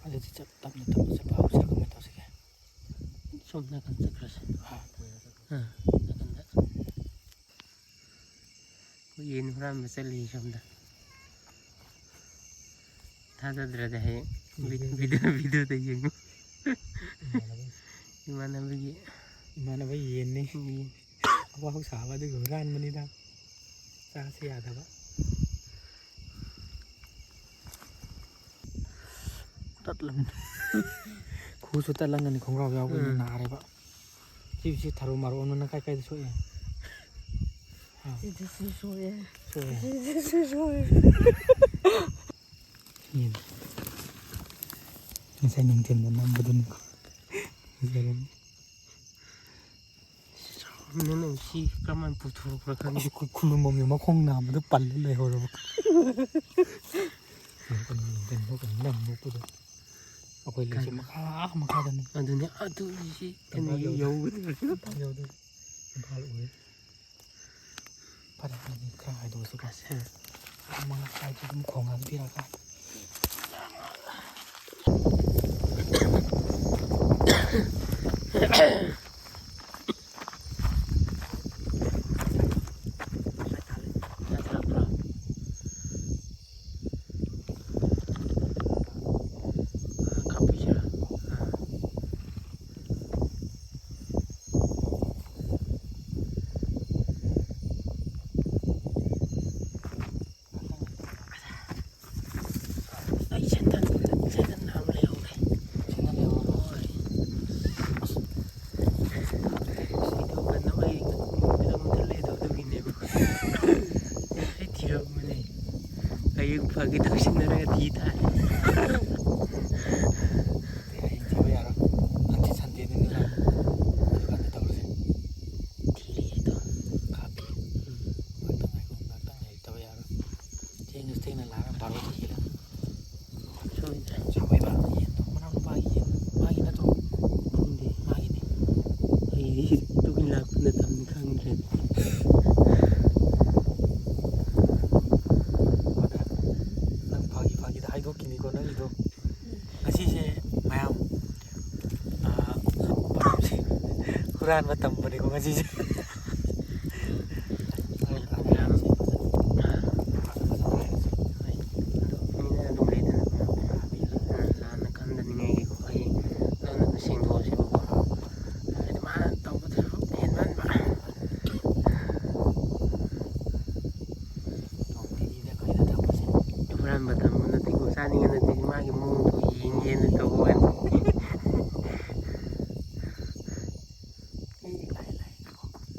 ꯑꯗꯨꯗꯤ ꯆꯞ ꯇꯞꯅ ꯇꯞꯅ ꯆꯠꯄ ꯍꯧꯁꯤꯔꯥ? ꯀꯃꯥꯏꯅ ꯇꯧꯁꯤꯒꯦ? ꯁꯣꯝ ꯅꯥꯀꯟ ꯆꯠꯈ꯭ꯔꯁꯦ꯫ ꯑꯥ꯫ ꯑꯥ, ꯅꯥꯀꯟꯗ꯫ ꯑꯩꯈꯣꯏ ꯌꯦꯟ ꯍꯨꯔꯥꯟꯕ ꯆꯠꯂꯤ ꯁꯣꯝꯗ꯫ ꯊꯥꯖꯗ꯭ꯔꯗꯤ ꯍꯌꯦꯡ ꯚꯤ-, ꯚꯤꯗꯤꯑꯣ, ꯚꯤꯗꯤꯑꯣꯗ ꯌꯦꯡꯉꯨ꯫ ꯏꯃꯥꯟꯅꯕꯒꯤ꯫ ꯏꯃꯥꯟꯅꯕꯒꯤ ꯌꯦꯟꯅꯤ꯫ ꯌꯦꯟ꯫ ꯑꯋꯥ ꯍꯧ ꯁꯥꯕ ꯑꯗꯨꯒꯤ ꯍꯨꯔꯥꯟꯕꯅꯤꯗ꯫ ꯆꯥꯁꯤ ꯌꯥꯗꯕ꯫ ꯇꯠꯂꯝ-, ꯈꯨꯁꯨ ꯇꯠꯂꯝꯒꯅꯤ, ꯈꯣꯡꯒ꯭ꯔꯥꯎ ꯌꯥꯎꯕꯅꯤꯅ ꯎꯝ꯫ ꯅꯥꯔꯦꯕ꯫ ꯁꯤꯁꯤ ꯊꯔꯣ ꯃꯔꯣ ꯑꯣꯟꯕꯅ ꯀꯥꯏ ꯀꯥꯏꯗ ꯁꯣꯛꯑꯦ? ꯍꯥ? ꯁꯤꯗꯁꯨ ꯁꯣꯛꯑꯦ꯫ ꯁꯣꯛꯑꯦ? ꯁꯤꯗꯁꯨ ꯁꯣꯛꯑꯦ꯫ ꯌꯦꯡꯉꯦ꯫ ꯉꯁꯥꯏ ꯅꯨꯡꯊꯤꯜꯗ ꯅꯝꯕꯗꯨꯅꯤꯀꯣ꯫ ꯐꯖꯔꯝꯅꯤ꯫ ꯅꯪ ꯁꯤ ꯀꯔꯝꯍꯥꯏꯅ ꯄꯨꯊꯣꯔꯛꯄ꯭ꯔꯥ ꯈꯪꯗꯦ꯫ ꯑꯁ, ꯈꯨ-, ꯈꯨꯂꯨꯝꯕꯝꯒꯤ ꯃꯈꯣꯡ ꯅꯥꯝꯃꯗꯣ ꯄꯜꯂ ꯂꯩꯍꯧꯔꯕ꯫ ꯌꯦꯡꯉꯣ ꯀꯩꯅꯣ, ꯌꯦꯡꯉꯣ ꯀꯩꯅꯣ, ꯅꯪ ꯅꯣꯛꯄꯗꯣ꯫ ꯑꯩꯈꯣꯏ ꯂꯩꯁꯦ ꯀꯥꯏꯗ? ꯃꯈꯥ, ꯑꯥ ꯃꯈꯥꯗꯅꯤ꯫ ꯑꯗꯨꯅꯦ, ꯑꯗꯨ ꯁꯤ ꯀꯩꯅꯣ ꯏꯝꯐꯥꯜ ꯌꯧꯗꯣꯔꯦ꯫ ꯌꯧꯒꯗꯧꯔꯦ꯫ ꯏꯝꯐꯥꯜ ꯌꯧꯗꯣꯔꯦ꯫ ꯏꯝꯐꯥꯜ ꯑꯣꯏꯔꯦ꯫ ꯐꯔꯦ, ꯐꯔꯦ, ꯈꯔ ꯍꯥꯏꯗꯣꯛꯑꯁꯤꯀꯣ꯫ ꯑꯁ꯫ ꯑꯃ ꯉꯁꯥꯏꯗꯤ ꯑꯗꯨꯝ ꯈꯣꯡꯉꯒ ꯄꯤꯔꯒ꯫ ꯀꯥꯞꯄꯤꯁꯤꯔꯥ? ꯑꯥ꯫ ꯐꯥꯒꯤ ꯇꯧꯁꯤꯟꯅꯔꯒ ꯊꯤ ꯇꯥꯔꯦ꯫ ꯍꯌꯦꯡ ꯊꯤꯕ ꯌꯥꯔꯣꯏ꯫ ꯍꯪꯆꯤꯠ ꯁꯟꯗꯦꯅꯤꯅ ꯑꯗꯨꯀꯥꯟꯗ ꯇꯧꯔꯁꯦ꯫ ꯊꯤꯔꯤꯗꯣ꯫ ꯀꯥꯞꯄꯤ꯫ ꯎꯝ꯫ ꯉꯥꯛꯇꯪ ꯉꯥꯏꯈꯣ, ꯉꯥꯛꯇꯪ ꯂꯩꯔꯗꯤ ꯇꯧ ꯌꯥꯔꯣꯏ꯫ ꯊꯦꯡꯅꯁꯨ ꯊꯦꯡꯅ ꯂꯥꯛꯑꯒ ꯕꯥꯔꯣꯗ ꯍꯦꯜꯂꯅꯤ꯫ ꯁꯣꯏꯗ꯭ꯔꯦ꯫ ꯁꯥꯎꯕ ꯏꯃꯥ, ꯌꯦꯟꯗꯣ, ꯃꯅꯥꯎ ꯅꯨꯄꯥꯒꯤ ꯌꯦꯟ, ꯃꯥꯒꯤ ꯅꯠꯇ꯭ꯔꯣ? ꯈꯪꯗꯦ꯫ ꯃꯥꯒꯤꯅꯦ꯫ ꯑꯩꯗꯤ ꯇꯨꯃꯤꯟ ꯂꯥꯛꯄ ꯅꯠꯇꯕꯅꯤ ꯈꯪꯗ꯭ꯔꯦ꯫ ꯑꯗ ꯅꯪ ꯐꯥꯒꯤ ꯐꯥꯒꯤꯗ ꯍꯥꯏꯗꯣꯛꯈꯤꯅꯤꯀꯣ ꯅꯪꯒꯤꯗꯣ꯫ ꯉꯁꯤꯁꯦ ꯃꯌꯥꯝ, ꯑꯥ, ꯍꯨꯔꯥꯟꯕ ꯇꯝꯕꯅꯤꯀꯣ ꯉꯁꯤꯁꯦ꯫ ꯃꯌꯥꯝ, ꯍꯣꯏ, ꯑꯗꯨ ꯃꯤꯅ ꯑꯗꯨꯝ ꯂꯩꯗꯅ, ꯂꯥꯟꯅ ꯈꯟꯗꯅꯤꯡꯉꯥꯏꯒꯤꯀꯣ, ꯑꯩ ꯂꯣꯟꯅ ꯁꯦꯡꯗꯣꯛꯑꯁꯦꯕꯀꯣ꯫ ꯍꯥꯏꯗꯤ ꯃꯥꯅ ꯇꯧꯕꯗꯨꯁꯨ ꯍꯦꯟꯃꯟꯕ꯫ ꯍꯨꯔꯥꯟꯕ ꯇꯝꯕ ꯅꯠꯇꯦꯀꯣ, ꯆꯥꯅꯤꯡꯉ ꯅꯠꯇꯦ, ꯃꯥꯒꯤ ꯃꯑꯣꯡꯗꯣ ꯌꯦꯡꯒꯦꯅ ꯇꯧꯕ ꯋꯥꯅꯤ꯫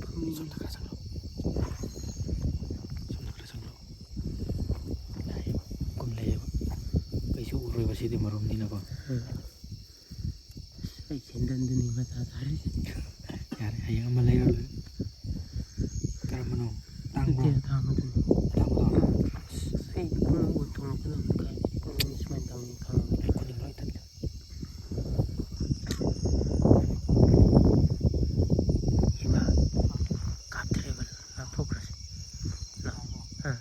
ꯐꯝꯃꯤ꯫ ꯁꯣꯝꯗ ꯈꯔ ꯆꯪꯂꯛꯑꯣ꯫ ꯁꯣꯝꯗ ꯈꯔ ꯆꯪꯂꯛꯑꯣ꯫ ꯂꯥꯛꯑꯦꯕ꯫ ꯀꯨꯝ ꯂꯩꯌꯦꯕ꯫ ꯀꯩꯁꯨ ꯎꯔꯣꯏꯕ ꯁꯤꯗꯤ ꯃꯔꯨꯝꯅꯤꯅꯀꯣ꯫ ꯎꯝ꯫ ꯑꯩ ꯁꯦꯟꯗꯟꯗꯨꯅꯤ ꯃꯊꯥ ꯁꯥꯔꯤꯁꯦ꯫ ꯌꯥꯔꯦ, ꯍꯌꯦꯡ ꯑꯃ ꯂꯩꯔ ꯂꯣꯏꯔꯦ꯫ ꯀꯔꯝꯕꯅꯣ? ꯇꯥꯡꯕ꯭ꯔꯣ? ꯅꯠꯇꯦ, ꯑꯇꯥꯡꯕꯗꯨꯅꯤ꯫ ꯑꯇꯥꯡꯕꯗꯣ? ꯑꯁ, ꯑꯩ ꯈꯣꯡꯎꯞ ꯇꯣꯡꯉꯛꯄꯗ ꯑꯃꯨꯛ ꯀꯥꯏ ꯁꯨꯃꯥꯏꯅ ꯇꯧꯅꯤ ꯈꯪꯉꯦ꯫ ꯈꯨꯅꯤꯡ ꯂꯣꯏ ꯊꯠꯂꯦ꯫ ꯏꯃꯥ, ꯀꯥꯞꯇ꯭ꯔꯦꯕ, ꯂꯥꯞꯊꯣꯛꯈ꯭ꯔꯁꯤ꯫ ꯂꯥꯛꯑꯣ꯫ ꯑꯥ,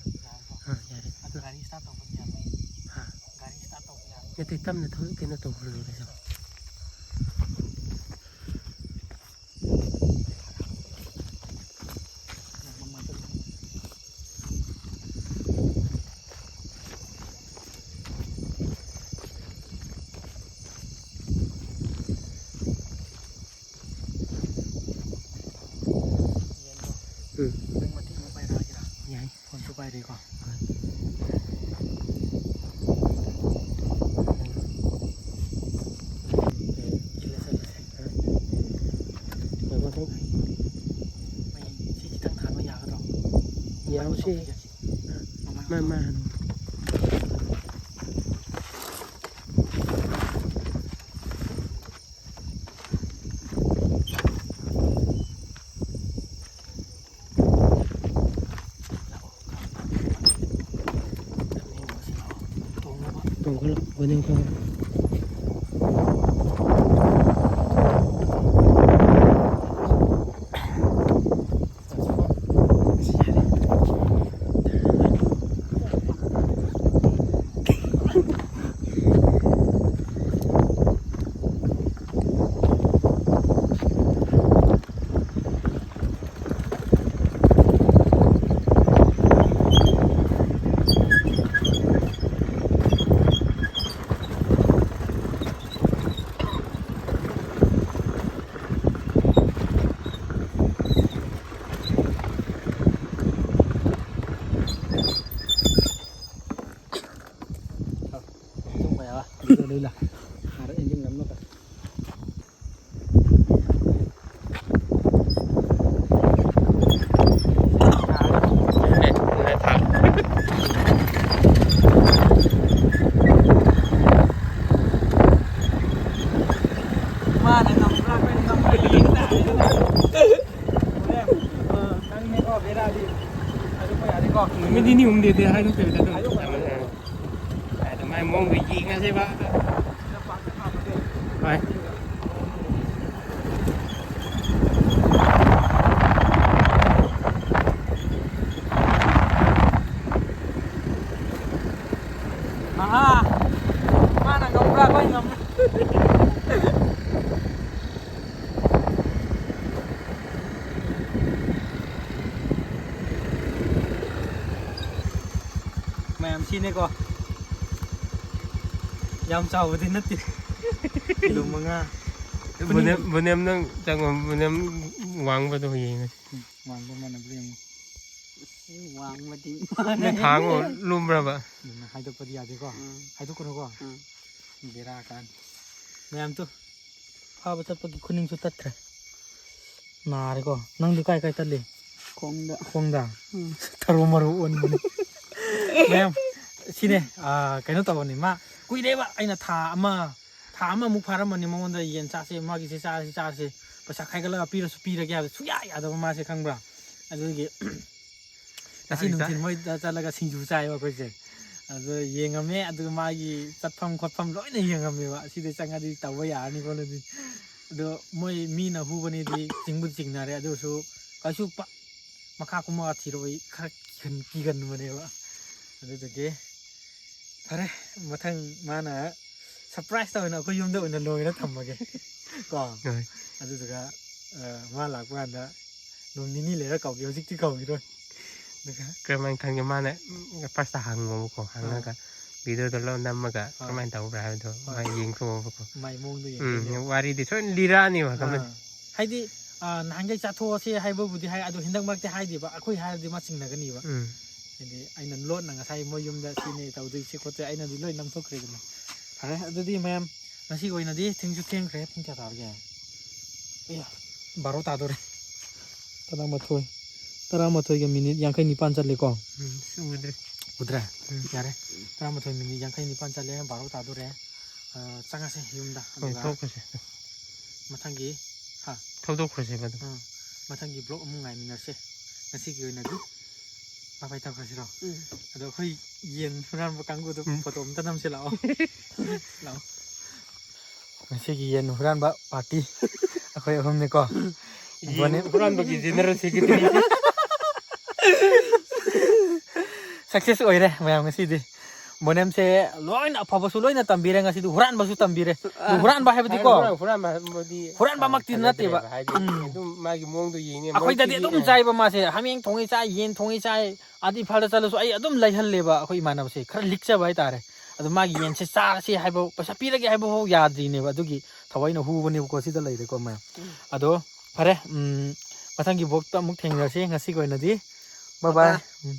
ꯑꯥ, ꯌꯥꯔꯦ꯫ ꯒꯥꯔꯤ start ꯇꯧꯕꯗꯤ ꯌꯥꯔꯣꯏ꯫ ꯍꯥ? ꯒꯥꯔꯤ start ꯇꯧꯕ ꯌꯥꯔꯣꯏ꯫ ꯅꯠꯇꯦ, ꯇꯞꯅ ꯊꯧ-, ꯀꯩꯅꯣ ꯇꯧꯈ꯭ꯔ ꯂꯣꯏꯔꯦ꯫ ꯎꯝ꯫ ꯅꯪ ꯃꯇꯦꯛ ꯑꯃ ꯄꯥꯏꯔꯛꯑꯒꯦꯔꯥ? ꯌꯥꯏ꯫ ꯐꯣꯟꯁꯨ ꯄꯥꯏꯔꯦꯀꯣ꯫ ꯍꯣꯏ꯫ ꯁꯤꯗ ꯆꯠꯂꯁꯦ꯫ ꯍꯣꯏ꯫ ꯉꯥꯏꯈꯣ, ꯉꯥꯏꯈꯣ꯫ ꯃꯩ ꯁꯤ ꯈꯤꯇꯪ ꯊꯥꯟꯕ ꯌꯥꯒꯗ꯭ꯔꯣ? ꯌꯥꯕꯁꯤ꯫ ꯃꯃꯥꯡ ꯃꯥ, ꯃꯥ ꯍꯥꯟꯅ꯫ ꯃꯥꯅ ꯉꯝꯕ꯭ꯔꯥ, ꯑꯩꯈꯣꯏꯅ ꯉꯝꯕ꯭ꯔꯥ ꯌꯦꯡ ꯇꯥꯔꯦꯗꯅ꯫ ꯍꯣꯔꯦꯟ, ꯑ, ꯅꯪꯅꯦꯀꯣ ꯕꯦꯔꯥꯗꯤ꯫ ꯍꯥꯏꯗꯣꯛꯄ ꯌꯥꯗꯦꯀꯣ꯫ ꯅꯨꯃꯤꯠ ꯅꯤꯅꯤ ꯍꯨꯝꯅꯤꯗꯤ ꯍꯥꯏꯗꯣꯛꯇꯕꯤꯗ ꯑꯗꯨꯝ ꯍꯥꯏꯗꯣꯛꯄ ꯌꯥꯗꯦ꯫ ꯑꯗꯨꯃꯥꯏꯅ ꯃꯑꯣꯡꯗꯣ ꯌꯦꯡꯉꯁꯦꯕ꯫ ꯍꯣꯏ꯫ ꯑꯍꯥ! ꯃꯥꯅ ꯉꯝꯕ꯭ꯔꯥ? ꯑꯩꯈꯣꯏ ꯉꯝꯃꯦ꯫ ꯃꯌꯥꯝ ꯁꯤꯅꯦꯀꯣ꯫ ꯌꯥꯝ ꯆꯥꯎꯕꯗꯤ ꯅꯠꯇꯦ꯫ ꯀꯤꯂꯣ ꯃꯉꯥ꯫ ꯕꯣꯅꯦꯝ, ꯕꯣꯅꯦꯝ ꯅꯪ ꯆꯪꯉꯣ, ꯕꯣꯅꯦꯝ ꯋꯥꯡꯕꯗꯣ ꯌꯦꯡꯉꯁꯤ꯫ ꯎꯝ, ꯋꯥꯡꯕ ꯃꯥꯟꯅꯕ꯭ꯔꯥ ꯌꯦꯡꯉꯣ꯫ ꯑꯁ, ꯋꯥꯡꯕꯗꯤ ꯅꯪ ꯃꯥꯟꯅꯗꯦ꯫ ꯊꯥꯡꯉꯣ, ꯂꯨꯝꯕ꯭ꯔꯕ? ꯑꯗꯨꯅ ꯍꯥꯏꯗꯣꯛꯄꯗꯤ ꯌꯥꯗꯦꯀꯣ꯫ ꯎꯝ꯫ ꯍꯥꯏꯗꯣꯛꯀꯅꯨꯀꯣ꯫ ꯎꯝ꯫ ꯕꯦꯔꯥ ꯀꯥꯅꯤ꯫ ꯃꯌꯥꯝ ꯇꯨ꯫ ꯐꯥꯕ ꯆꯠꯄꯒꯤ ꯈꯨꯅꯤꯡꯁꯨ ꯇꯠꯈ꯭ꯔꯦ꯫ ꯅꯥꯔꯦꯀꯣ꯫ ꯅꯪꯗꯤ ꯀꯥꯏ ꯀꯥꯏ ꯇꯠꯂꯤ? ꯈꯣꯡꯗ꯫ ꯈꯣꯡꯗ? ꯎꯝ꯫ ꯊꯔꯣ ꯃꯔꯣ ꯑꯣꯟꯕꯅꯤ꯫ ꯃꯌꯥꯝ, ꯁꯤꯅꯦ, ꯑꯥ, ꯀꯩꯅꯣ ꯇꯧꯕꯅꯤ꯫ ꯃꯥ ꯀꯨꯏꯔꯦꯕ ꯑꯩꯅ ꯊꯥ ꯑꯃ, ꯊꯥ ꯑꯃꯃꯨꯛ ꯐꯥꯔꯝꯃꯅꯤ ꯃꯉꯣꯟꯗ ꯌꯦꯟ ꯆꯥꯁꯦ, ꯃꯥꯒꯤꯁꯦ ꯆꯥꯁꯦ, ꯆꯥꯁꯦ꯫ ꯄꯩꯁꯥ ꯈꯥꯏꯒꯠꯂꯒ ꯄꯤꯔꯁꯨ ꯄꯤꯔꯒꯦ ꯍꯥꯏꯕ ꯁꯨꯡꯌꯥ ꯌꯥꯗꯕ ꯃꯥꯁꯦ ꯈꯪꯕ꯭ꯔꯥ? ꯑꯗꯨꯒꯤ ꯉꯁꯤ ꯆꯥꯔꯤ, ꯅꯨꯡꯊꯤꯜ ꯆꯥꯔꯤ꯫ ꯃꯣꯏꯗ ꯆꯠꯂꯒ ꯁꯤꯡꯖꯨ ꯆꯥꯏꯕ ꯑꯩꯈꯣꯏꯁꯦ꯫ ꯑꯗꯣ ꯌꯦꯡꯉꯝꯃꯦ, ꯑꯗꯨꯒ ꯃꯥꯒꯤ ꯆꯠꯐꯝ ꯈꯣꯠꯐꯝ ꯂꯣꯏꯅ ꯌꯦꯡꯉꯝꯃꯦꯕ, ꯁꯤꯗ ꯆꯪꯉꯗꯤ ꯇꯧꯕ ꯌꯥꯔꯅꯤ ꯈꯣꯠꯂꯅꯤ꯫ ꯑꯗꯣ ꯃꯣꯏ ꯃꯤꯅ ꯍꯨꯕꯅꯤꯗꯤ ꯆꯤꯡꯕꯨꯗꯤ ꯆꯤꯡꯅꯔꯦ, ꯑꯗꯨ ꯑꯣꯏꯔꯁꯨ ꯀꯩꯁꯨ ꯄꯥꯛ ꯃꯈꯥ ꯀꯨꯝꯃꯒ ꯊꯤꯔꯛꯑꯣꯏ, ꯈꯔ ꯀꯤꯒꯟ-, ꯀꯤꯒꯟꯕꯅꯦꯕ꯫ ꯑꯗꯨꯗꯨꯒꯤ ꯐꯔꯦ, ꯃꯊꯪ ꯃꯥꯅ ꯁꯔꯄ꯭ꯔꯥꯏꯁ ꯇꯧꯅ ꯑꯩꯈꯣꯏ ꯌꯨꯝꯗ ꯑꯣꯏꯅ ꯂꯣꯏꯔ ꯊꯝꯃꯒꯦ ꯀꯣ꯫ ꯍꯣꯏ꯫ ꯑꯗꯨꯗꯨꯒ ꯑ, ꯃꯥ ꯂꯥꯛꯄ ꯀꯥꯟꯗ ꯅꯣꯡ ꯅꯤꯅꯤ ꯂꯩꯔ ꯀꯧꯒꯦ, ꯍꯧꯖꯤꯛꯇꯤ ꯀꯧꯈꯤꯔꯣꯏ꯫ ꯑꯗꯨꯒ ꯀꯔꯝꯍꯥꯏꯅ ꯈꯪꯒꯦ? ꯃꯥꯅ ꯐꯥꯔꯁꯇ ꯍꯪꯉꯣꯕꯀꯣ, ꯍꯪꯉꯒ ꯚꯤꯗꯤꯑꯣꯗꯣ ꯂꯣꯏ ꯅꯝꯃꯒ ꯑꯥ꯫ ꯀꯃꯥꯏꯅ ꯇꯧꯕ꯭ꯔꯥ ꯍꯥꯏꯕꯗꯣ ꯍꯣꯏ꯫ ꯃꯥ ꯌꯦꯡꯊꯣꯛꯑꯣꯕꯀꯣ꯫ ꯃꯥꯏ ꯃꯑꯣꯡꯗꯣ ꯎꯝ, ꯌꯦꯡꯗꯣꯏꯅꯦꯕ꯫ ꯋꯥꯔꯤꯗꯤ ꯁꯣꯏꯅ ꯂꯤꯔꯛꯑꯅꯤꯕ ꯀꯃꯥꯏꯅ꯫ ꯑꯥ꯫ ꯍꯥꯏꯗꯤ ꯑ, ꯅꯍꯥꯟꯈꯩ ꯆꯥꯊꯣꯛꯑꯁꯦ ꯍꯥꯏꯕꯕꯨꯗꯤ ꯍꯥꯏ, ꯑꯗꯣ ꯍꯟꯗꯛ ꯃꯔꯛꯇꯤ ꯍꯥꯏꯗꯦꯕ, ꯑꯩꯈꯣꯏ ꯍꯥꯏꯔꯗꯤ ꯃꯥ ꯆꯤꯡꯅꯒꯅꯤꯕ꯫ ꯎꯝ꯫ ꯍꯥꯏꯗꯤ ꯑꯩꯅ ꯂꯣꯟꯅ ꯉꯁꯥꯏ ꯃꯣꯏ ꯌꯨꯝꯗ ꯁꯤꯅꯦ ꯇꯧꯗꯣꯏꯁꯦ ꯈꯣꯠꯁꯦ ꯑꯩꯅꯗꯤ ꯂꯣꯏ ꯅꯝꯊꯣꯛꯈ꯭ꯔꯦꯗꯅ꯫ ꯐꯔꯦ, ꯑꯗꯨꯗꯤ ꯃꯌꯥꯝ ꯉꯁꯤꯒꯤ ꯑꯣꯏꯅꯗꯤ ꯊꯦꯡꯁꯨ ꯊꯦꯡꯈ꯭ꯔꯦ꯫ ꯄꯨꯡ ꯀꯌꯥ ꯇꯥꯔꯒꯦ? ꯑꯦ, ꯕꯥꯔꯣ ꯇꯥꯗꯣꯔꯦ꯫ ꯇꯔꯥꯃꯥꯊꯣꯏ, ꯇꯔꯥꯃꯥꯊꯣꯏꯒ ꯃꯤꯅꯤꯠ ꯌꯥꯡꯈꯩ ꯅꯤꯄꯥꯟ ꯆꯠꯂꯦꯀꯣ꯫ ꯎꯝ, ꯁꯤ ꯎꯗ꯭ꯔꯦ꯫ ꯎꯗ꯭ꯔꯦ? ꯎꯝ꯫ ꯌꯥꯔꯦ, ꯇꯔꯥꯃꯥꯊꯣꯏ ꯃꯤꯅꯤꯠ ꯌꯥꯡꯈꯩ ꯅꯤꯄꯥꯟ ꯆꯠꯂꯦ, ꯕꯥꯔꯣ ꯇꯥꯗꯣꯔꯦ꯫ ꯑ, ꯆꯪꯉꯁꯦ ꯌꯨꯝꯗ꯫ ꯍꯣꯏ, ꯑꯗꯨꯒ ꯊꯣꯛꯈ꯭ꯔꯁꯦ꯫ ꯃꯊꯪꯒꯤ, ꯍꯥ? ꯊꯧꯗꯣꯛꯈ꯭ꯔꯁꯦꯕ ꯑꯗꯨꯝ꯫ ꯑ, ꯃꯊꯪꯒꯤ ꯕ꯭ꯂꯣꯛ ꯑꯃꯨꯛ ꯉꯥꯏꯃꯤꯟꯅꯔꯁꯦ꯫ ꯉꯁꯤꯒꯤ ꯑꯣꯏꯅꯗꯤ ꯕꯥꯏ ꯕꯥꯏ ꯇꯧꯈ꯭ꯔꯁꯤꯔꯣ? ꯎꯝ꯫ ꯑꯗꯣ ꯑꯩꯈꯣꯏ ꯌꯦꯟ ꯍꯨꯔꯥꯟꯕ ꯀꯥꯡꯕꯨꯗꯣ ꯎꯝ꯫ ꯐꯣꯇꯣ ꯑꯝꯇ ꯅꯝꯁꯤ ꯂꯥꯛꯑꯣ꯫ ꯂꯥꯛꯑꯣ꯫ ꯉꯁꯤꯒꯤ ꯌꯦꯟ ꯍꯨꯔꯥꯟꯕ ꯄꯥꯔꯇꯤ ꯑꯩꯈꯣꯏ ꯑꯍꯨꯝꯅꯤꯀꯣ꯫ ꯌꯦꯟ ꯍꯨꯔꯥꯟꯕꯒꯤ ꯖꯦꯅꯔꯦꯜ ꯁꯦꯀ꯭ꯔꯦꯇꯔꯤ꯫ ꯁꯛꯁꯦꯁ ꯑꯣꯏꯔꯦ ꯃꯌꯥꯝ ꯉꯁꯤꯗꯤ꯫ ꯕꯣꯅꯦꯝꯁꯦ ꯂꯣꯏꯅ ꯑꯐꯕꯁꯨ ꯂꯣꯏꯅ ꯇꯝꯕꯤꯔꯦ ꯉꯁꯤꯗꯤ, ꯍꯨꯔꯥꯟꯕꯁꯨ ꯇꯝꯕꯤꯔꯦ꯫ ꯑꯗꯨ ꯍꯨꯔꯥꯟꯕ ꯍꯥꯏꯕꯗꯤꯀꯣ, ꯍꯨꯔꯥꯟ-, ꯍꯨꯔꯥꯟꯕ ꯍꯥꯏꯕꯗꯤ, ꯍꯨꯔꯥꯟꯕꯃꯛꯇꯤ ꯑ, ꯅꯠꯇꯦꯕ꯫ ꯐꯖꯗ꯭ꯔꯦꯕ꯫ ꯍꯥꯏꯗꯤ ꯎꯝ꯫ ꯑꯗꯨꯝ ꯃꯥꯒꯤ ꯃꯑꯣꯡꯗꯣ ꯌꯦꯡꯉꯦ꯫ ꯑꯩꯈꯣꯏꯗꯗꯤ ꯃꯔꯛꯇꯒꯤ, ꯑꯩꯈꯣꯏꯗꯗꯤ ꯑꯗꯨꯝ ꯆꯥꯏꯕ ꯃꯥꯁꯦ, ꯍꯥꯃꯦꯡ ꯊꯣꯡꯉꯦ ꯆꯥꯏ, ꯌꯦꯟ ꯊꯣꯡꯉꯦ ꯆꯥꯏ, ꯑꯥꯗ ꯏꯝꯐꯥꯜꯗ ꯆꯠꯂꯁꯨ ꯑꯩ ꯑꯗꯨꯝ ꯂꯩꯍꯜꯂꯦꯕ ꯑꯩꯈꯣꯏ ꯏꯃꯥꯟꯅꯕꯁꯦ꯫ ꯈꯔ ꯂꯤꯛꯆꯕ ꯍꯥꯏꯇꯥꯔꯦ꯫ ꯑꯗꯣ ꯃꯥꯒꯤ ꯌꯦꯟꯁꯦ ꯆꯥꯔꯁꯦ ꯍꯥꯏꯕ, ꯄꯩꯁꯥ ꯄꯤꯔꯒꯦ ꯍꯥꯏꯕꯐꯥꯎ ꯌꯥꯗ꯭ꯔꯤꯅꯦꯕ꯫ ꯑꯗꯨꯒꯤ ꯊꯑꯣꯏꯅ ꯍꯨꯕꯅꯦꯕꯀꯣ, ꯁꯤꯗ ꯂꯩꯔꯦꯀꯣ ꯃꯌꯥꯝ꯫ ꯑꯗꯣ ꯐꯔꯦ, ꯎꯝ, ꯃꯊꯪꯒꯤ ꯕ꯭ꯂꯣꯛꯇ ꯑꯃꯨꯛ ꯊꯦꯡꯅꯔꯁꯤ꯫ ꯉꯁꯤꯒꯤ ꯑꯣꯏꯅꯗꯤ ꯕꯥꯏ ꯕꯥꯏ꯫ ꯕꯥꯏ꯫ ꯎꯝ꯫